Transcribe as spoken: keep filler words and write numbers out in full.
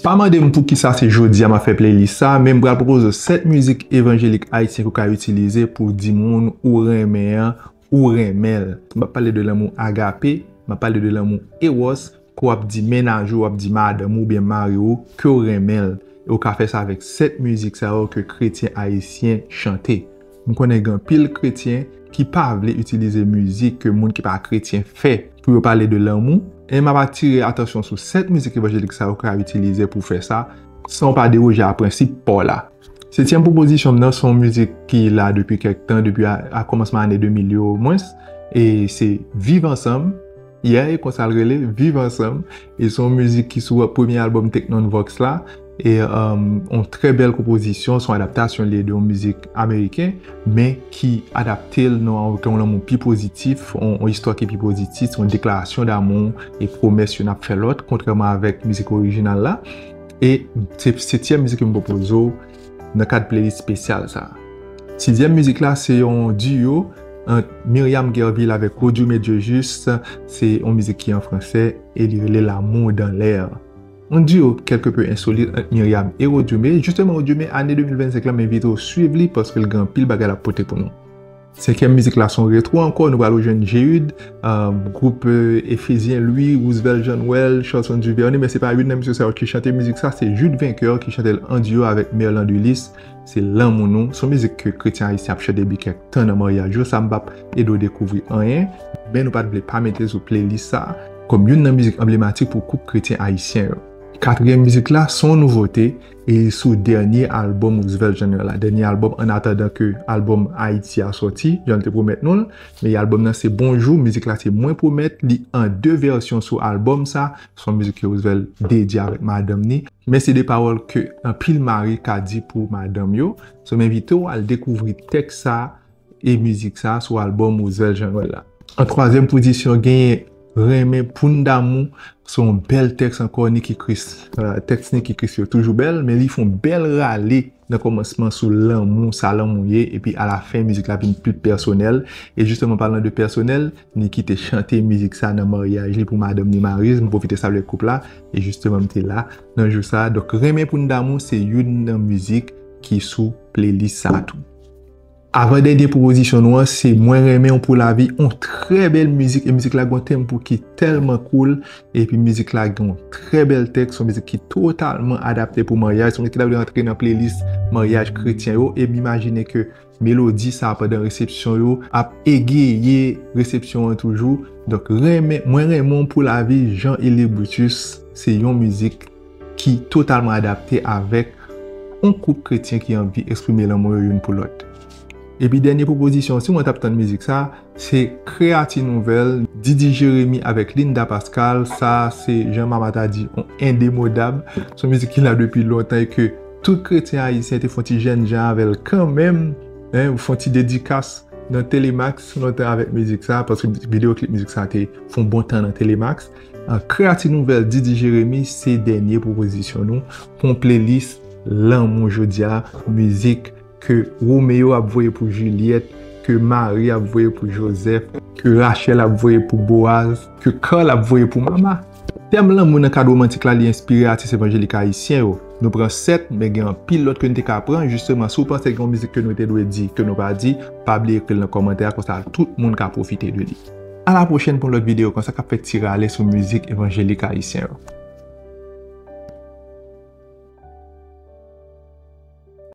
Pa mande m poukisa se jodi a m ap fè playlist sa, men m pral pwopoze w sèt mizik evanjelik ayisyen ke w ka itilize pou w di moun ou renmen an, ou renmen l. M ap pale de lanmou agape, m ap pale de lanmou eros, ke w ap di mennaj ou, w ap di madanm ou oubyen mari ou ke w renmen l. E w ka fè sa avèk sèt mizik sa yo ke kretyen ayisyen chante. M konnen gen anpil kretyen ki pa vle itilize mizik ke moun ki pa kretyen fè pou yo pale de lanmou. E m ap atire atansyon sou sèt mizik evanjelik sa yo ka itilize pou fè sa, san w pa deroje a prensip pa w la. Setyèm pwopozisyon m nan se yon mizik ki la depi kèk tan, depi a, a kòmansman ane de mil yo omwens, e se Viv Ansanm. Yeah, e konsa l rele, Viv Ansanm. E se yon mizik ki sou premye albòm Teknonn Vox la. E um, yon trè bèl konpozisyon, se yon adaptasyon li ye de yon mizik ameriken, men ki adapte l nan yon lanmou pi pozitif, yon, yon istwa ki pi pozitif, yon deklarasyon damou e pwomès youn ap fè lòt, kontrèman avèk mizik orijinal la. E se setyèm mizik ke m pwopoze w nan kad playlist espesyal sa. Sizyèm mizik la se yon duo ant Myriam Guerville avèk Rodume Dieujuste. Se yon mizik ki an fransè e li rele L'amour dans l'air. Yon duo quelque peu insolite ant Myriam e Rodume. Jisteman, Rodume, ane de mil vennsenk la, m envite w swiv li paske l gen anpil bagay l ap pote pou nou. Senkyèm mizik la se yon retwo ankò, nou pral rejwenn Jeyud, um, gwoup euh, Efezyen Louis, Roosevelt Jean Noël, Charlson Duvernay, men se pa youn nan mesye sa yo ki chante mizik sa, se Jude Vainqueur ki chante l an duo avèk Merland Ulysse, se Lanmou Nou. Se yon mizik ke kretyen ayisyen ap chante depi kèk tan nan maryaj yo, sa m p ap ede w dekouvri anyen, men nou pa t vle pa mete l sou playlist sa kòm youn nan mizik anblematik pou koup kretyen ayisyen yo. Katriyèm mizik la se yon nouvote, e li sou dènye albòm Roosevelt Jean Noël la. Dènye albòm, an atandan ke albòm Ayiti a sòti, jan l te pwomèt nou l. Men albòm nan se Bonjou, mizik la se Mwen Pwomèt, li an de vèsyon sou albòm sa. Se yon mizik ke Roosevelt dedye avèk madanm ni. Men se de pawòl ke anpil mari ka di pou madanm yo. So, m envite w al dekouvri tèks sa e mizik sa sou albòm Roosevelt Jean Noël la. An twazyèm pozisyon, genyen Renmen pou n damou, se yon bèl tèks ankò, Nicky Chris. Euh, tèks Nicky Chris yo toujou bèl, men li fè yon bèl rale nan kòmansman sou lanmou, sa lanmou ye, epi alafen mizik la vin pi pèsonèl. E jisteman, palan de pèsonèl, Nicky te chante mizik sa nan maryaj li pou madanm ni Maryse, m pwofite salye koup la, e jisteman m te la nan jou sa. Donk, Renmen pou n damou se youn nan mizik ki sou playlist sa tou. Avan dènye pwopozisyon nou an, se Mwen Renmen w pou lavi, yon trè bèl mizik, e mizik la gen yon tempo ki tèlman cool, epi mizik la gen yon trè bèl tèks, yon mizik ki totalman adapte pou maryaj, se yon mizik ki ta dwe antre nan playlist maryaj kretyen yo, e m imajine ke melodi sa pandan resepsyon yo ap egeye resepsyon an toujou. Donk, renmen, Mwen Renmen w pou lavi, Jean Elie Brutus, se yon mizik ki totalman adapte avèk yon koup kretyen ki anvi eksprime lanmou yo youn pou lòt. Epi dènye pwopozisyon, si mwen t ap tann mizik sa, se Kreyati Nouvèl, Didi Jérémy avèk Linda Pascal. Sa, se jan mama ta di, yon endemodab. Se yon mizik ki la depi lontan e ke tout kretyen ayisyen te fè yon ti jènjan avè l kanmenm, en, fè yon ti dedikas nan Telemax lontan avèk mizik sa, paske videoklip mizik sa te fè yon bon tan nan Telemax. An, Kreyati Nouvèl, Didi Jérémy, se dènye pwopozisyon nou pou yon playlist lanmou jodi a, mizik ke Romeo ap voye pou Juliette, ke Marie ap voye pou Joseph, ke Rachel ap voye pou Boaz, ke Carl ap voye pou mama. Tèm lanmou nan kad womantik la, li enspire atis evanjelik ayisyen yo. Nou pran sèt, men gen anpil lòt ke n te ka pran. Jisteman, si w panse gen yon mizik ke nou te dwe di, ke nou pa di, pa bliye ekri l nan kòmantè a, konsa tout moun ka pwofite de li. A la pwochèn pou yon lòt videyo konsa k ap fè ti rale sou mizik evanjelik ayisyen yo.